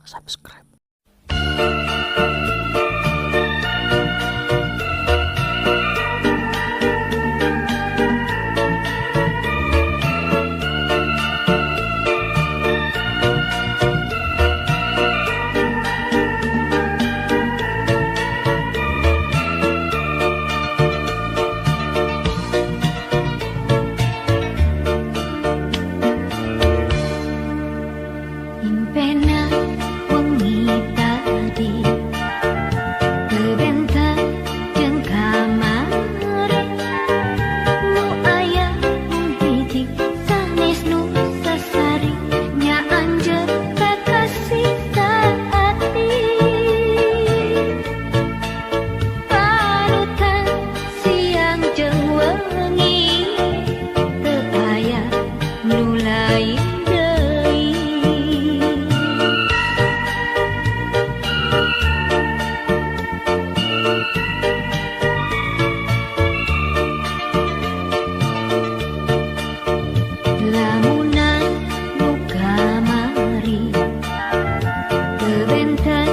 subscribe. Impena wengi tadi tebenten jeung kamari nu aya mung hiji sanes nu sasari nya anjeun kakasih saati panutan siang jeung wengi teu aya nu lain. Lamunan nu kamari teu benten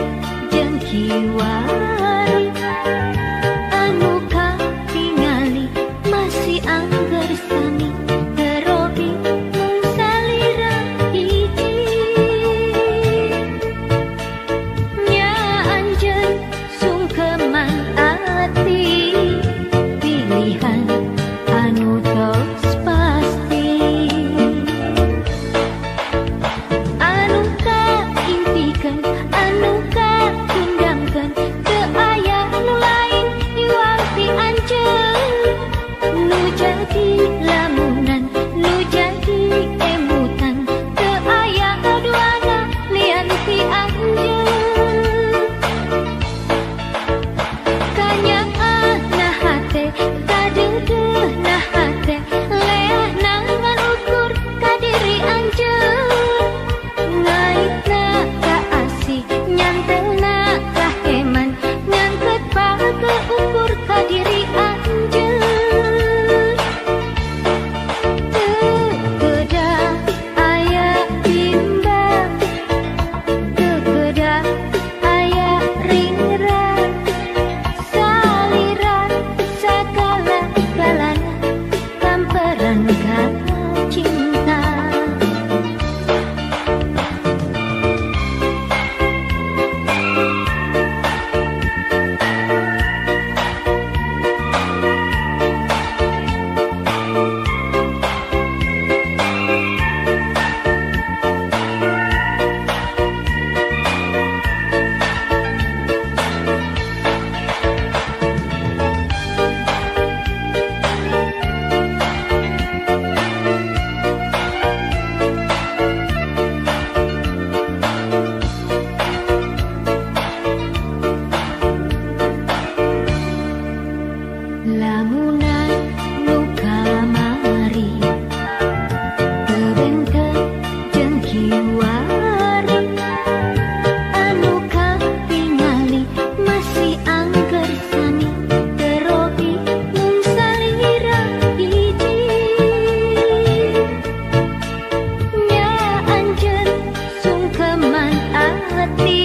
jeung kiwari anu katingali masih angger sami terobi mung salira hiji nya anjeun sungkeman ati pilihan anu tos pasti anu kaimpikan anu katundangkeun teu aya nu lain iwal ti anjeun nu jadi lamunan nu jadi emutan teu aya kaduana lian ti anjeun kanyaahna hate kadeudeuhna hate leahna ngan ukur ka diri anjeun ngaitna ka asih nyantelna ka heman nyangket pake ukur ka diri anjeun teu kedah aya bimbang teu kedah aya ringrang salira sagala-galana tamperan ka cinta. Lamunan nu kamari teu benten jeung kiwari anu katingali masih angger sami terobi mung salira hiji nya anjeun sungkeman ati.